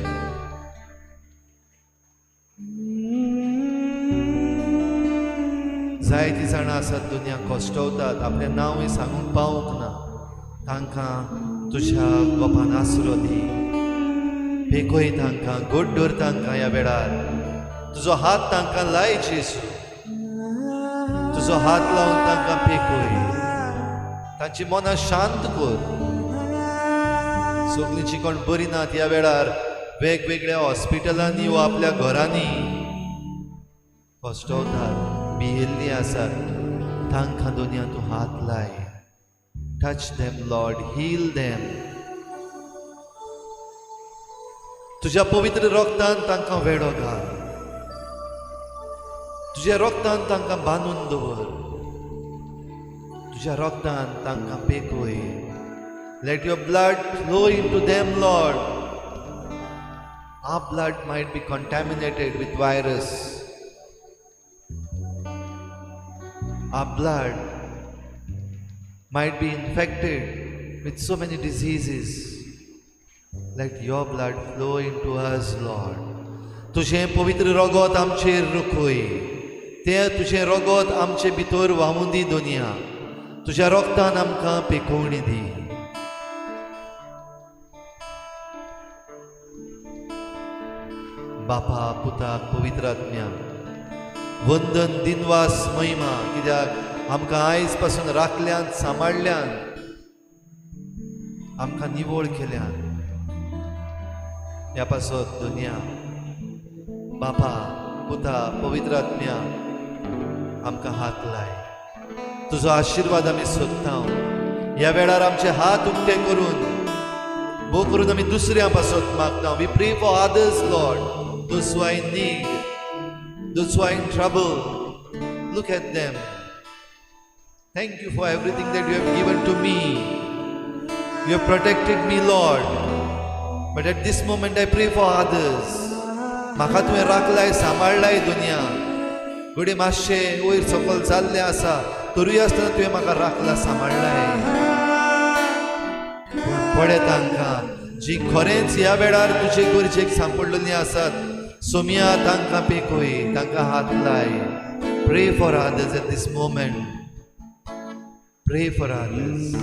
जायतीं जाणां आसात दुनिया कश्टवतात, आपलें नांवूय सांगूंक पावूंक ना. तांकां तुज्या गोपान आसरो दी, पेखय तांकां, गोड दवर तांकां. ह्या वेळार तुजो हात तांकां लाय जेजू, तुजो हात लावन तांकां पेखय, तांची मनां शांत कर. सगळीं जी कोण बरी नात ह्या वेळार वेगवेगळ्या हॉस्पिटलांनी वा आपल्या घरांनी कश्टवतात, भियेल्लीं आसात, तांकां दुनिया तूं हात लाय. Touch them Lord, heal them. तुज्या पवित्र रोगतान तांकां वेडो घाल, तुज्या रोगतान तांकां बांदून दवर, तुज्या रोगतान तांकां पेखय. Let your blood flow into them, Lord. Our blood might be contaminated with virus. Our blood might be infected with so many diseases. Let your blood flow into us, Lord. तुझें पवित्र रगत आमचेर रुखय, तें तुजें रगत आमचे भितर व्हांवूं दी दुनिया. तुज्या रगतान आमकां पेखोवणी दी. बापा, पुताक, पवित्र आत्म्या वंदन, दिनवास, महिमा, कित्याक आमकां आयज पासून राखल्यान, सांबाळल्यान, आमकां निवळ केल्यान. ह्या पासत दुनिया बापा, पुता, पवित्र आत्म्या आमकां हात लाय. तुजो आशिर्वाद आमी सोदता. ह्या वेळार आमचे हात उक्ते करून भोव करून आमी दुसऱ्या पासत मागता. We pray for others Lord, those who are in need, those who are in trouble. Look at them. Thank you for everything that you have given to me. You have protected me, Lord. But at this moment I pray for others. म्हाका तुवें राखलाय, सांबाळलाय दुनिया. घडये मातशें वयर सकयल जाल्लें आसा, तरूय आसतना तुवें म्हाका राखला, सांबाळलाय. पूण पळय तांकां जी खरेंच ह्या वेळार तुजे गरजेक सांपडलेलीं आसात, सोमिया तांकां पेखय, तांकां हात लाय. Pray for others at this moment. Pray for others.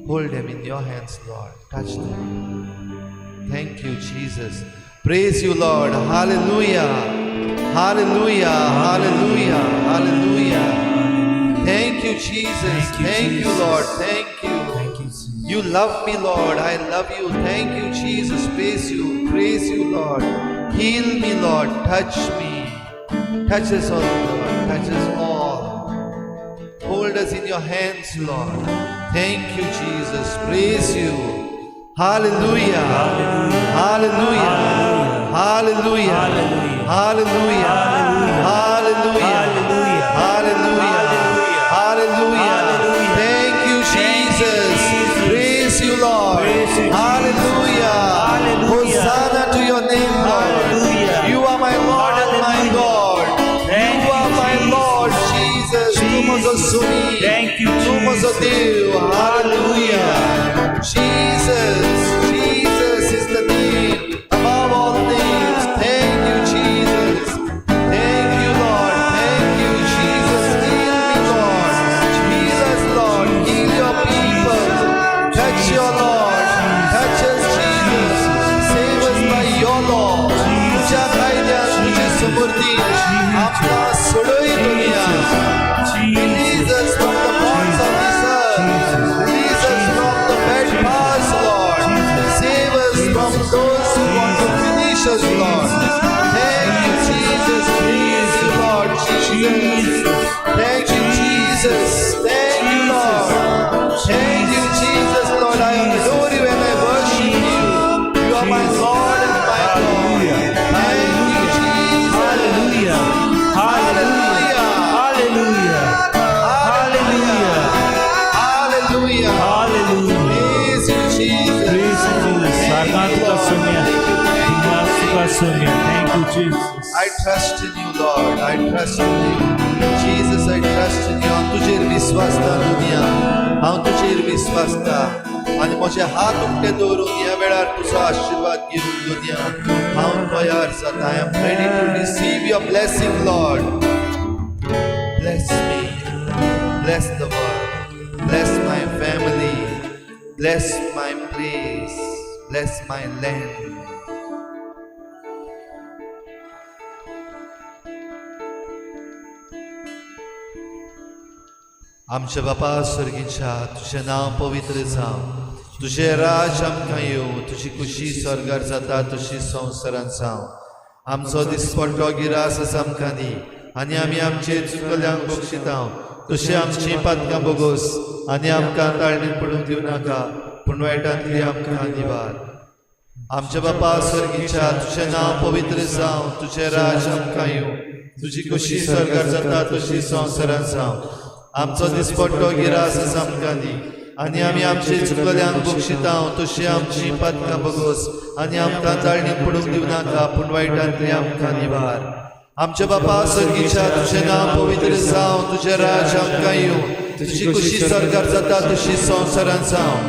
Hold them in your hands, Lord. Touch them. Thank you, Jesus. Praise you, Lord. Hallelujah. Hallelujah. Hallelujah. Hallelujah. Thank you, Jesus. Thank you, Lord. Thank you. Thank you, Jesus. You love me, Lord. I love you. Thank you, Jesus. Praise you. Praise you, Lord. Heal me, Lord. Touch me. Touch us all, Lord. Touch us all. Hold us in your hands, Lord. Thank you, Jesus. Praise you. Hallelujah. Hallelujah. Hallelujah. Hallelujah. Hallelujah. Hallelujah. Hallelujah. Thank you, Jesus. Praise you, Lord. Hallelujah. Hosanna to your name, Lord. You are my Lord and my God. You are my Lord, Jesus. तूं म्हजो सोमी. Thank you, तूं म्हजो देव. Hallelujah. Jesus, Jesus is the name above all names. Thank you, Jesus. Thank you, Lord. Thank you, Jesus. Heal me, Lord. Heal us, Lord. Heal your people. Touch your Lord. Touch us, Jesus. Save us by your law. तुझ्या कायद्यान तुझे समृद्धी आमकां सोडय दुनिया. Release us from the bonds of this earth. Release us from the bad past, Lord. Save us from those who want to finish us, Lord. Thank you, Jesus. Praise you, Lord Jesus. Thank you, Jesus. Thank you, Lord. Thank you, Jesus, Lord. I adore you and I worship you. You are my Lord and my God. Thank you, Jesus. Hallelujah. Hallelujah. Hallelujah. Hallelujah. Hallelujah. Hallelujah. Praise you, Jesus. Praise you, Jesus. सारखा तुका सोम्या. दिनवास तुका Saumya. Thank you, Jesus. I trust in you, Lord. I trust in you. Jesus, I trust in you. हांव तुजेर विश्वासता दुनिया. हांव तुजेर विश्वासता आनी म्हजे हात उक्ते दवरून ह्या वेळार तुजो आशिर्वाद घेवन दुनिया हांव तयार जाता. I am ready to receive your blessing, Lord. Bless me, bless the world, bless my family, bless my place, bless my land. आमच्या बापा स्वर्गीच्या, तुजें नांव पवित्र जावं, तुजें राज आमकां येवं, तुजी खुशी स्वर्गार जाता तशी संवसारांत जावं. आमचो दिसपट्टो गिरास आमकां दी आनी आमी आमचे चुकल्यांक बक्षिता तशी आमची पातकां बोगोस आनी आमकां ताळणीत पडूंक दिवं नाका, पूण वायटांतली आमकां निवार. आमच्या बापा स्वर्गीच्या, तुजें नांव पवित्र जावं, तुजें राज आमकां येवं, तुजी खुशी स्वर्गार जाता तशी संवसारांत जावं. आमचो दिसपट्टो गिरास आमकां दी आनी आमी आमचे चुकल्यांक बक्षिता तशी आमची पातकां बोगोस आनी आमकां ताळणीत पडूंक दिवं नाका, पूण वायटांतली आमकां निवार. आमच्या बापा स्वर्गीच्या, तुजें नांव पवित्र जावं, तुजें राज आमकां येवं, तुजी खुशी स्वर्गार जाता तशी संवसारांत जावं.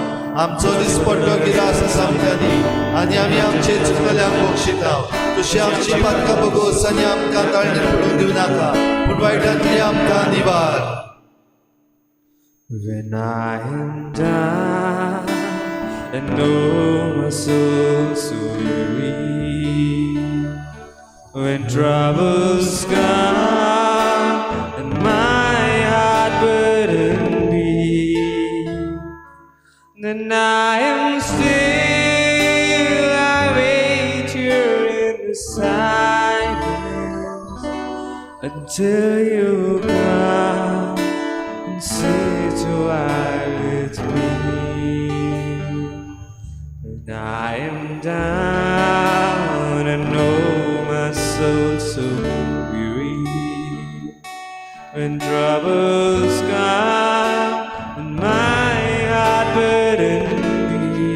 आमचो दिसपट्टो गिरास आमकां दी आनी आमी आमचे चुकल्यांक बक्षिता तशी आमची पातकां बोगोस आनी आमकां ताळणीत पडूंक दिवं नाका, पूण वायटांतली आमकां निवार. When I am down and know my soul so weary, when troubles come and my heart burdened be, then I am still, I wait here in the silence until you come and sit a while with me. When I am down and know my soul so weary, when troubles come and my heart burdened be,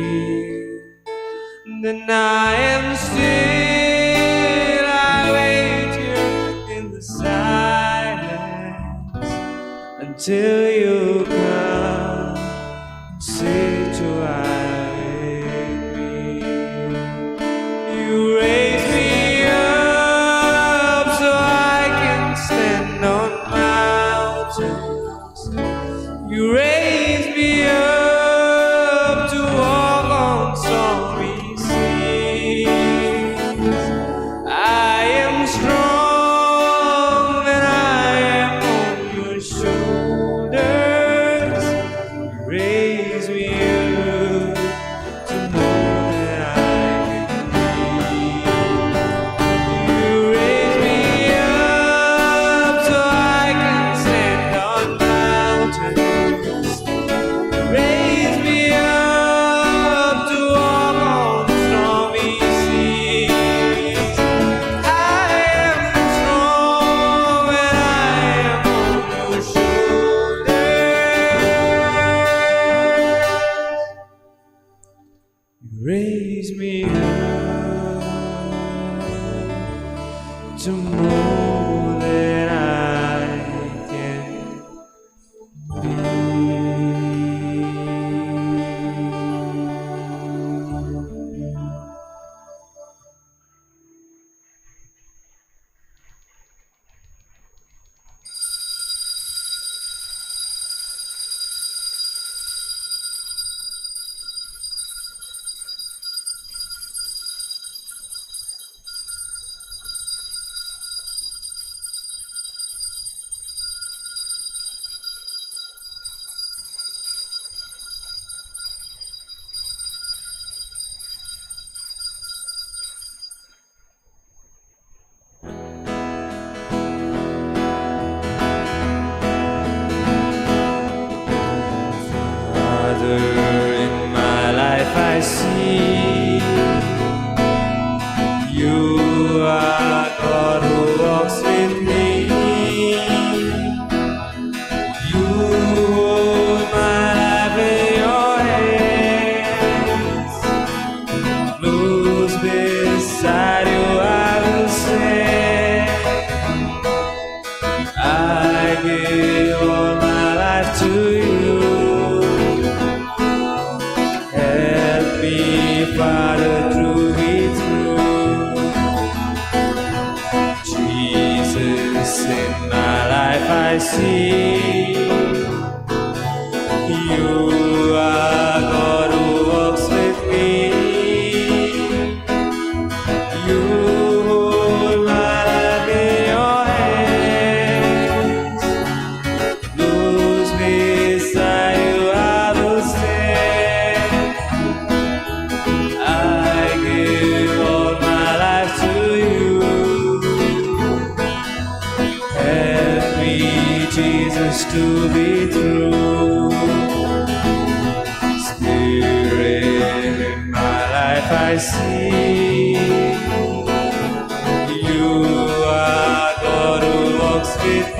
then I am still, I wait here in the silence until you come and sit a while with me. You raise me up so I can stand on mountains. You raise me up to walk on stormy seas. I am strong when I am on your shoulders. You raise me up to more than I can be. You raise me up so I can stand on mountains. Raise me up to walk on stormy seas. I am strong when I am on your shoulders. You raise me up to more than I can be. Father, in my life I see you are God who walks with me. You hold my life in your hands. Close beside you I will stand. I give all my life to you. Help me, Father, to be true. Jesus, in my life see. You are God who walks with me. You hold my life in your hands. Close beside you, I will stand. I give all my life to you. Help me, Jesus, to be true. Spirit, in my life I see. You are God who walks with